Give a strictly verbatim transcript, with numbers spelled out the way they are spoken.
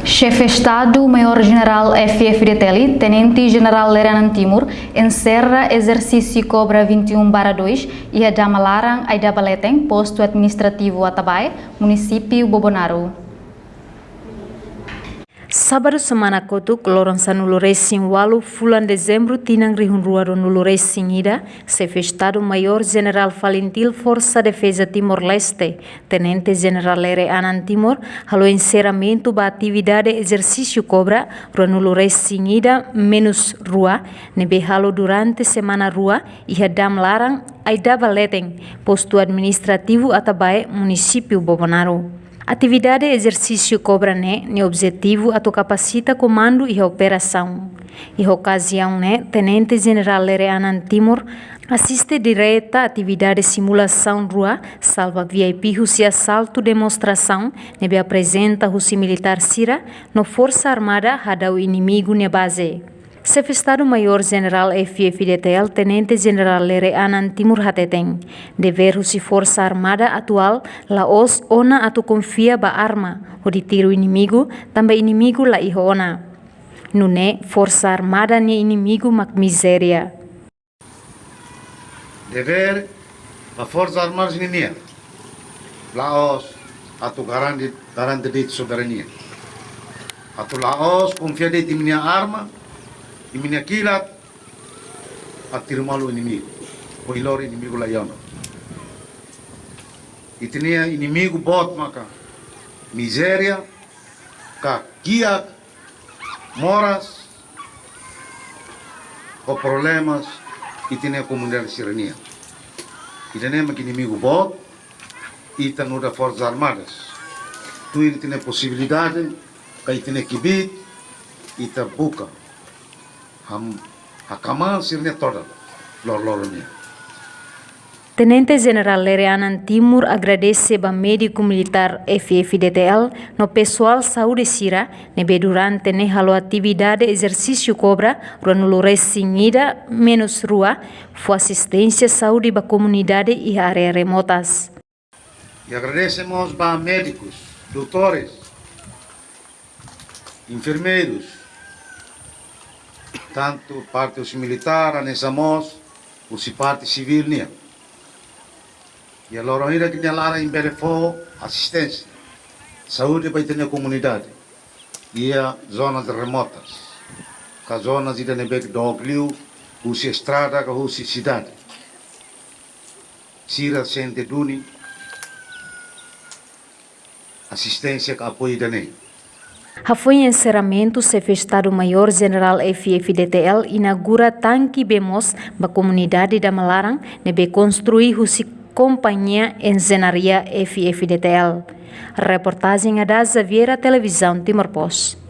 Xefe Estadu Maiór Jenerál F-FDTL, Tenente Jenerál Lere Anan Timur, enserra ezersísiu Kobra vinte e um barra dois iha Dama Laran, Aidaba Leten, Postu Administrativu Atabae, Munisípiu Bobonaro. Sábadu semana kotuk, loron sanulu-resin-ualu fulan Dezembru tinan rihun rua ruanulu-resin-ida, Xefe Estadu Maiór Jenerál Falintil Forsa Defeza Timor-Leste, Tenente Jenerál Lere Anan Timur, halo enserramentu ba atividade ezersísiu Kobra ruanulu-resin-ida menus rua, ne'ebé halo durante semana rua, iha Dama Laran, Aidaba Leten, Postu Administrativu Atabae, Munisípiu Bobonaro. Atividade ezersísiu Kobra ne'e, nia objetivu atu kapasita komandu iha operasaun. Iha okaziaun ne'e, Tenente Jenerál Lere Anan Timur asiste direta atividade simulasaun rua salva V I P husi asaltu demonstrasaun ne'ebé aprezenta husi militár sira no Forsa Armada hadau inimigu nia baze. Xefe Estadu Maiór Jenerál F-FDTL, Tenente Jenerál Lere Anan Timur hateten, devér husi Forsa Armada atuál la'ós ona atu konfia ba arma hodi tiru inimigu, tanba inimigu la iha ona. Nune'e Forsa Armada nia inimigu mak mizéria. Devér ba Forsa Armada nian, la'ós atu garante, garante de'it soberania. Atu la'ós konfia de'it imi-nia arma, imi-nia kilat, atu tiru malu inimigu. Hodi lori inimigu la iha ona. Ita-nia inimigu boot maka mizéria, ka kiak, moras, ho problemas ita-nia komunidade sira-nian. Ida-ne'e mak inimigu boot, ita nu'udar Forsas Armadas, tuir ita-nia posibilidade, ka ita-nia kbiit, ita buka ham-, hakmaan sira-nia todan loroloron nian. Tenente Jenerál Lere Anan Timur agradese ba médiku militár F-FDTL no pesoál saúde sira ne'ebé durante ne'e halo atividade ezersísiu Kobra ruanulu-resin-ida menus rua, fó asisténsia saúde ba komunidade iha área remotas. I agradese mós ba médikus, doutores, enfermeirus, tantu parte husi militár, hanesan mós husi parte sivíl nian. Iha loron hirak nia laran imi bele fó asisténsia saúde ba ita-nia komunidade iha zonas remotas, ka zonas ida ne'ebé dook liu husi estrada ka husi sidade. Sira sente duni asisténsia ka apoiu ida-ne'e. Hafoin enserramentu, Xefe Estadu Maiór Jenerál F-FDTL inaugura tanki bee moos ba komunidade Dama Laran ne'ebé konstrui husi kompañia enjeñaria F-FDTL. Reportajen Ada Xaviera, Televizaun Timor Post.